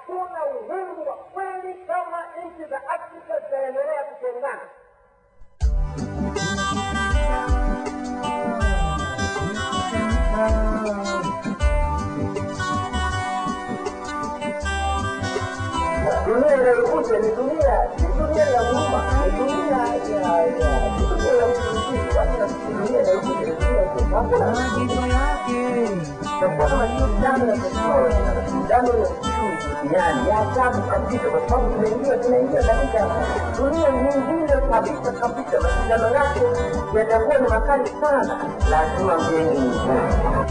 Hakuna uhuru wa kweli kama nchi za Afrika zitaendelea kutengana. Dunia inayokuja ni dunia, ni dunia ya huruma, ni dunia ya dunia ya utulivu. Dunia inayokuja ni dunia ya Maagizo yake damu ya damu ya uchumi duniani ya ajabu kabisa, kwa sababu tunaingia katika dunia nyingine kabisa kabisa. Mashindano yake yatakuwa ni makali sana, lazima mjenge nguvu.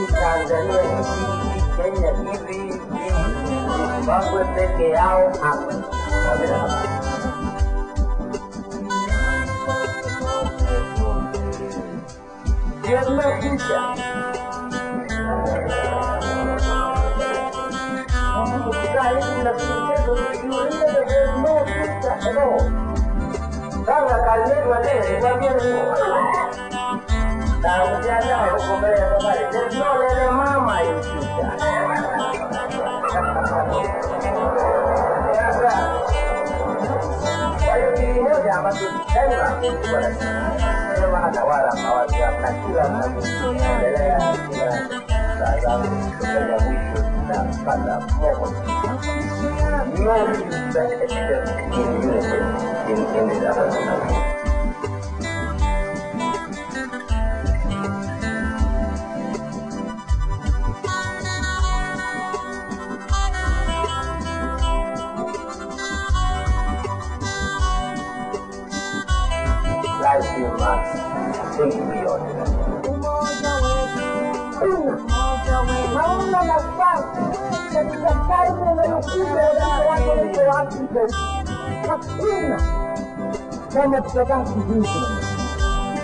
Si Tanzania hivi, Kenya hivi, Zimbabwe peke yao hapa. There's no future. Sasa kazi yetu wazee ni kuambia na ujiandae huko mbele ya safari. There's no lele mama in future. Sasa kwa hiyo kitu moja ambacho daima kulikuwa na sema na wala hawajaamka kila mnapoendelea kila saa zangu kutoka mwisho tunapata moto. No future except in unity in this African country. Lazima think beyond. Umoja wetu, umoja wetu, Hauna nafasi katika karne inayokuja ya watu wa Afrika. Hakuna kama tutabaki hivi.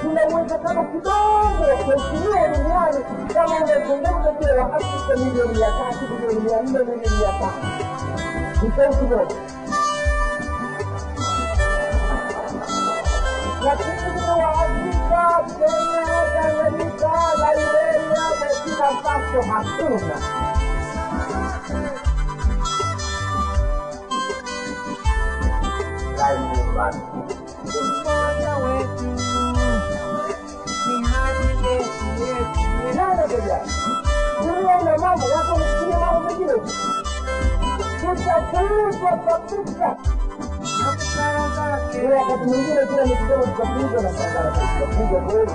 Kuna uwezekano kidogo wa kuheshimiwa duniani kama unazungumza vile wa Afrika milioni 300, milioni 400, milioni 500. Ni sauti moja. Lakini wa Afrika, Kenya, Tanganyika, Liberia, Burkina Faso hakuna. Lazima umoja wetu ni haki yetu yetu. Nani kujali? Dunia ina mambo, watu wanafikiria mambo mengine. Tutapuuzwa kabisa. Na busara zake Ila wakati mwingine kila nikisema tutapuuzwa na shangaa, tutapuuzwa kweli.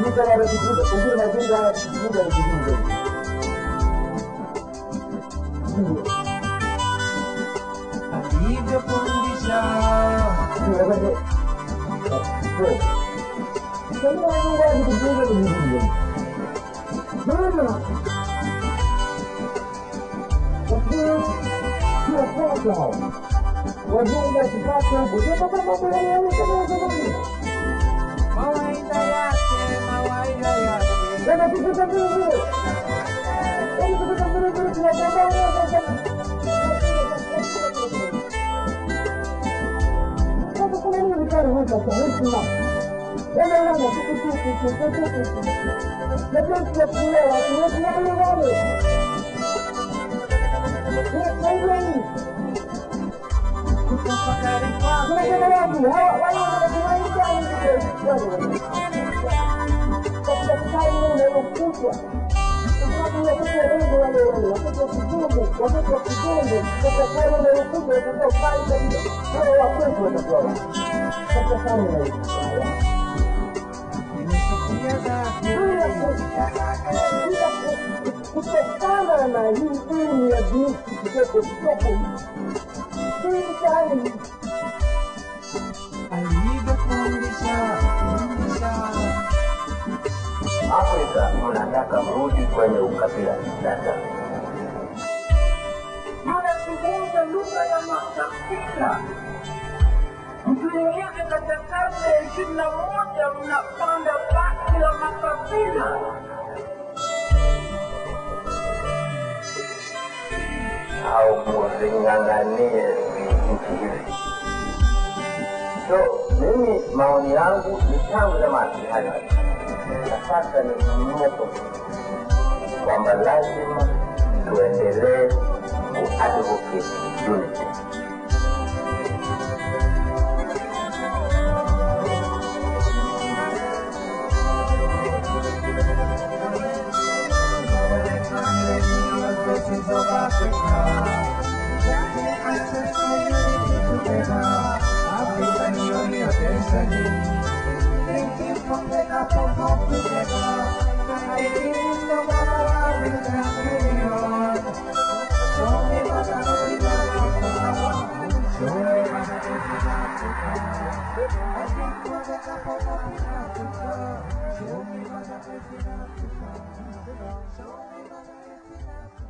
Ni kama wanatupuuza, pengine mazingira haya tukipuuza ni vizuri zaidi. Ndio. alivyofundisha Ndio, ndio. Kweli. Pengine Mungu akitupuuza ni vizuri zaidi. Maana lakini sio wote hao wazungu wakipata huko sasa kama mambo yale yale kama ya zamani. mawaidha yake, mawaidha yake Sasa tukipita vile vile, yaani tukipita vile vile tunapambana sasa. Sasa kuna nini vitari hapa cha heshima? Yaani wana tuku tuku tuku tuku. Na pia tunakulewa, tunakulewa wale. Tunasaidia nini? kutafakari kwake Tunakwenda wapi? Hawa wale wanatuwaita wale. Katika karne inayokuja sababu watoto wadogo wale wale watoto wa kizungu, watoto wa kizungu katika karne inayokuja watakuwa mbali kabisa. Hawa wakwetu watakuwa wapi? Katika karne inayokuja nimesikia zake bila kutokana na hii dini ya jinsi kidogo kidogo hii mtaani alivyofundisha fundisha Afrika mnataka mrudi kwenye ukabila sasa. Mnazungumza lugha ya makabila, mtuingize katika karne ya 21, mnapanda basi la makabila. Au muzing'ang'anie nchi hizi. So mimi maoni yangu ni tangu zamani hayo, na sasa ni moto kwamba lazima tuendelee Ku advocate unity. Voices of Africa, granting access to unity together. African Union destiny, thinking from the cup of hope together. I think the mother African Union. Show me what I is in Africa. Show me what I is in Africa. I think for the cup of hope in Africa. Show me what I is in Africa. Show me what I is in Africa.